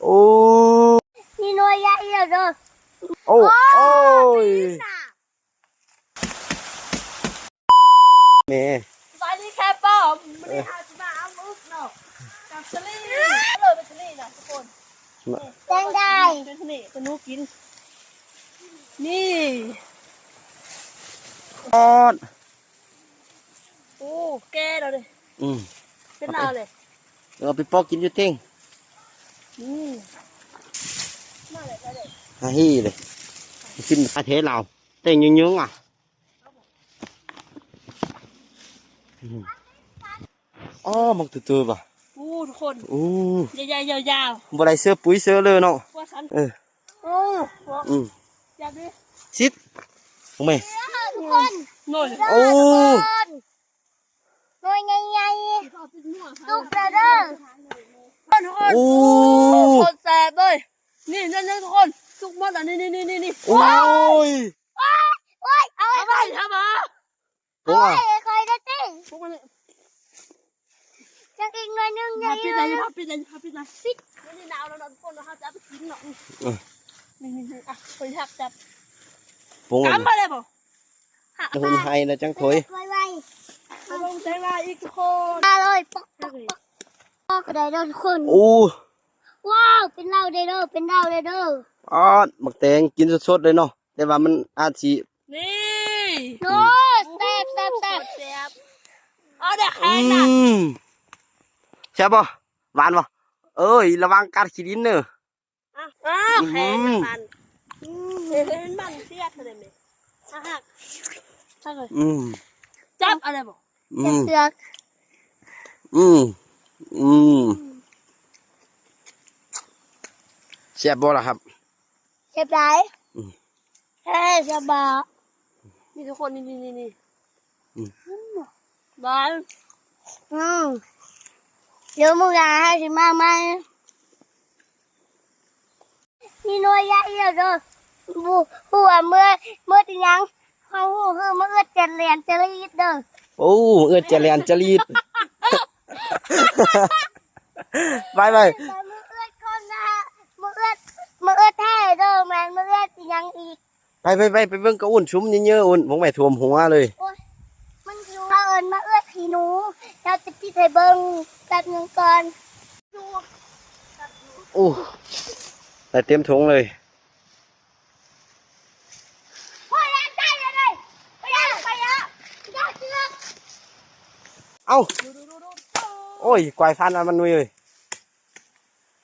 ໂອ້ ນີ້ໜ່ວຍໃຫຍ່ແລ້ວເດີ. ໂອ້ ໂອ້ຍ ແມ່ ສະບາຍດີແຄປອມ. ມື້ນີ້ເຮົາຊິມາເອົາໝຶກເນາະ ກັບສາລີ ເລີຍເປັນສາລີນະທຸກຄົນ. ແຕງໄດ້ ເປັນສາລີ ຕົວໜູກິນ ນີ້ ອອດ. ໂອ້ ແກ່ແລ້ວເດ້. ອືມ ເປັນລາວເລີຍ. ເອີ ເອົາໄປປອກກິນຢູ່ເຕັງ. ອືມ ມາເລີຍ ມາເລີຍ ຫາຮີເລີຍ. ກິນປາເທດລາວ ແຕ່ງຍືງໆ ອະ. ອືມ ອໍ ໝາກເຕີບໆ ບະ. ໂອ້ ທຸກຄົນ ໂອ້ ໃຫຍ່ໆ ຍາວໆ ບໍ່ໄດ້ເຊີປຸຍເຊີເລີເນາະ. ວ່າຊັ້ນ ເອີ. ໂອ້ ອືມ ຢາກດີ ສິບ ໂອ້ແມ່ ທຸກຄົນ ໂອ້ ທຸກຄົນ ໜ່ວຍໃຫຍ່ໆ ສຸກແລ້ວເດີ ທຸກຄົນ. ໂອ້ ໂຄດແຊບເລີຍ. ນີ້ໆໆ ທຸກຄົນ ສຸກໝົດແລ້ວ ນີ້ໆໆ. ໂອ້ຍ ໂອ້ຍ ເອົາໄວ້ ເອົາໄວ້ ໂອ້ຍ ຂ້ອຍໄດ້ຕິ ຍັງອີກໜ່ອຍໜຶ່ງ ຍັງອີກໜ່ອຍໜຶ່ງ. ປິດເລີຍ ປິດເລີຍ ປິດເລີຍ ປິດ. ນີ້ໜາວແລ້ວເນາະ ທຸກຄົນ ເຮົາຈະເອົາໄປກິນເນາະ. ເອີ ນີ້ໆໆ ອ່ະ ຂ້ອຍຮັກຈັບ ປົງ ກຳມາເລີຍບໍ່? ຫຸ່ນໄຮນະຈັງຂ້ອຍ ໄວໆ ເອົາລົງໃສ່ລາອີກ ທຸກຄົນ. ອະ ອະ ອະ ກໍໄດ້ເດີທຸກຄົນ. ໂອ້ ວ້າວ ເປັນເຫຼົ້າເດີ ເປັນເຫຼົ້າເດີ. ອາດ ໝາກແຕງກິນສົດໆ ເລີຍເນາະ ແຕ່ວ່າມັນອາດຊິ ນີ້ ໂອ້ ແຊບໆໆ ແຊບ. ເອົາເດີ ແຂງນະ ອືມ ແຊບບໍ່? ຫວານບໍ່? ເອີຍ ລະວັງກັດຂີ້ດິນເດີ. ອ້າວ ແຂງມັນ ອືມ ເຫັນມັນເສຍເທົ່າໃດແມ່ ອາ ຫັກ ຫັກເລີຍ. ອືມ ຈັບເອົາໄດ້ບໍ່? ອືມ ຈັບເຊືອກ. ອືມ ອືມ ແຊບບໍ່ລະຄັບ? ແຊບຫຼາຍ. ອືມ ເອີ ສະບາຍ ນີ້ທຸກຄົນ ນີ້ໆໆ ອືມ ບາຍ. ອືມ ດຽວມື້ໜ້າເຮົາຊິມາໃໝ່. ມີໜ່ວຍໃຫຍ່ແລ້ວເດີ ບໍ່ຮູ້ວ່າເມືອ ເມືອອີຫຍັງ ເຮົາຮູ້ຄືມະເອື້ອຈະແລ່ນຈະລີດເດີ. ໂອ້ ມະເອື້ອຈະແລ່ນຈະລີດ ໄປໆ ມະເອື້ອກ່ອນນະ ມະເອື້ອ ມະເອື້ອແທ້ເດີ ແມ່ນມະເອື້ອອີຫຍັງອີກ. ໄປໆໆ ໄປເບິ່ງກະອຸ່ນຊຸມເຍີໆ ອຸ່ນ ພວກແມ່ຖ້ວມຫົວເລີຍ. ໂອ້ຍ ມັນຢູ່ ເຂົາເອີ້ນມະເອື້ອຂີ້ໜູ ດຽວຈະຕິດໃຫ້ເບິ່ງແປັບໜຶ່ງກ່ອນ. ໂອ້ ໄດ້ເຕັມຖົງເລີຍ. ເອົ້າ ໂອ້ຍ ກວາຍພັນມັນນຸ້ຍເອີຍ.